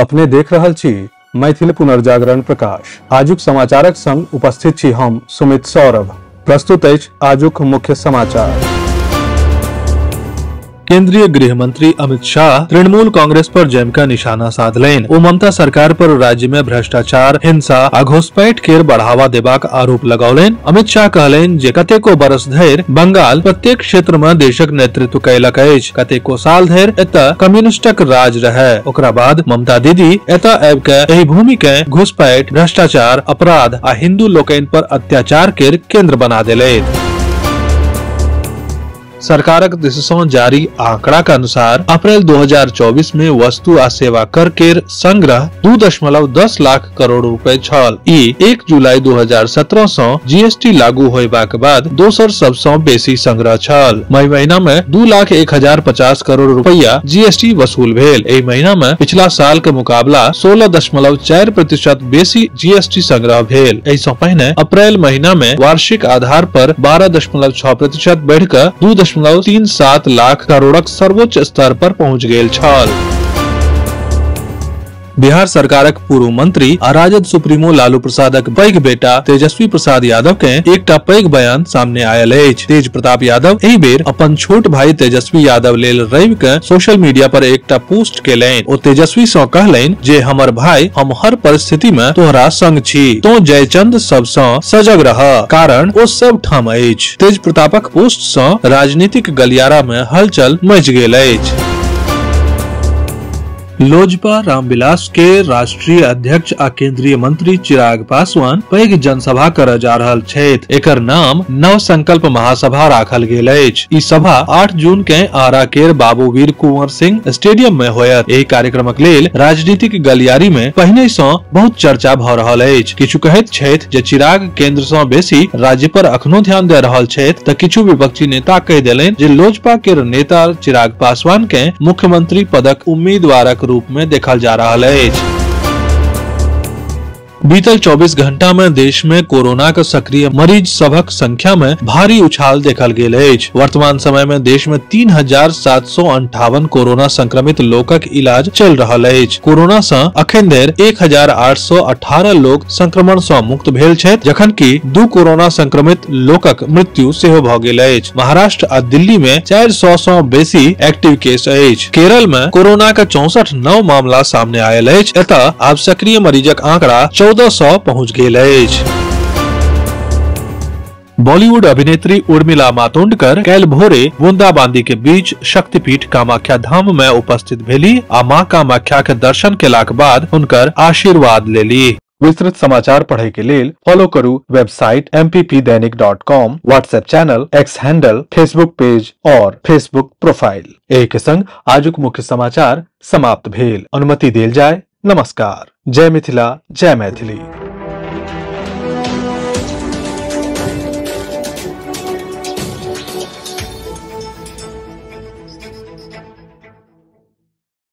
अपने देख रहल छी मैथिल पुनर्जागरण प्रकाश। आजुक समाचारक संग उपस्थित छी हम सुमित सौरभ। प्रस्तुत अछि आजुक मुख्य समाचार। केंद्रीय गृह मंत्री अमित शाह तृणमूल कांग्रेस पर जमकर निशाना साधलनि। ओ ममता सरकार पर राज्य में भ्रष्टाचार, हिंसा आ घुसपैठ केर बढ़ावा देबाक आरोप लगौलनि। अमित शाह कहलनि जे कतेको बरस धरि बंगाल प्रत्येक क्षेत्र में देशक नेतृत्व कयलक अछि। कतेको साल धरि एतय कम्युनिस्टक राज रहे। ओकरा बाद ममता दीदी एतय आबि के एहि भूमि के घुसपैठ, भ्रष्टाचार, अपराध आ हिंदू लोकनि पर अत्याचार केर केंद्र बना देलनि। सरकारक दिस सं जारी आंकड़ा के अनुसार अप्रैल 2024 में वस्तु आ सेवा कर केर संग्रह 2.10 लाख करोड़ रुपए छल। ई 1 जुलाई 2017 सं जीएसटी लागू होयबाक बाद दोसर सबसं बेसी संग्रह छल। मई महीना में 2,01,050 करोड़ रुपया जीएसटी वसूल भेल। एहि महीना में पिछला साल के मुकाबला 16.4% बेसी जीएसटी संग्रह भेल। एहि सं पहिने अप्रैल महीना में वार्षिक आधार पर 12.6% बढ़िकऽ 2.37 लाख करोड़क सर्वोच्च स्तर पर पहुंच गेल छल। बिहार सरकारक पूर्व मंत्री आ राजद सुप्रीमो लालू प्रसादक पैघ बेटा तेजस्वी प्रसाद यादव के एकटा पैघ बयान सामने आयल अछि। तेज प्रताप यादव एहि बेर अपन छोट भाई तेजस्वी यादव लेल रवि के सोशल मीडिया पर एकटा पोस्ट केलनि। ओ तेजस्वी सं कहलनि जे हमर भाई, हम हर परिस्थिति में तोहरा संग छी, तो जयचंद सब सं सजग रह, कारण ओ सब ठाम अछि। तेज प्रतापक पोस्ट सं राजनीतिक गलियारा में हलचल मच गेल अछि। लोजपा रामविलास के राष्ट्रीय अध्यक्ष आ केंद्रीय मंत्री चिराग पासवान पैघ जनसभा करऽ जा रहल छथि। एकर नाम नव संकल्प महासभा राखल गेल अछि। ई सभा 8 जून के आरा केर बाबू वीर कुंवर सिंह स्टेडियम में होयत। एहि कार्यक्रमक लेल राजनीतिक गलियारी में पहिने सं बहुत चर्चा भ रहल अछि। किछु कहैत छथि जे चिराग केंद्र सं बेसी राज्य पर अखनो ध्यान दे रहल छथि, त किछु विपक्षी नेता कहि देलनि जे लोजपा केर नेता चिराग पासवान के मुख्यमंत्री पदक उम्मीदवारक रूप में देखल जा रहा अछि। बीतल 24 घंटा में देश में कोरोना के सक्रिय मरीज सभक संख्या में भारी उछाल देखल गेल अछि। वर्तमान समय में देश में 3,758 कोरोना संक्रमित लोकक इलाज चल रहल अछि। कोरोना सं अखन धरि 1,818 लोक संक्रमण सं मुक्त भेल छथि, जखन कि 2 कोरोना संक्रमित लोकक मृत्यु सेहो भ गेल अछि। महाराष्ट्र आ दिल्ली में 400 सं बेसी एक्टिव केस अछि। केरल में कोरोना के 64 नव मामला सामने आयल अछि। एतय आब सक्रिय मरीजक आंकड़ा 1400 पहुंच गेल अछि। बॉलीवुड अभिनेत्री उर्मिला मातोंडकर काल्हि भोरे बूंदाबांदी के बीच शक्तिपीठ कामाख्या धाम में उपस्थित भेली आ मां कामाख्या के दर्शन केलाक बाद हुनकर आशीर्वाद लेली। विस्तृत समाचार पढ़े के लेल फॉलो करू website mppdainik.com, WhatsApp channel, X handle, Facebook page और फेसबुक प्रोफाइल। एहि के संग आजुक मुख्य समाचार समाप्त भेल। अनुमति देल जाय। नमस्कार। जय मिथिला, जय मैथिली।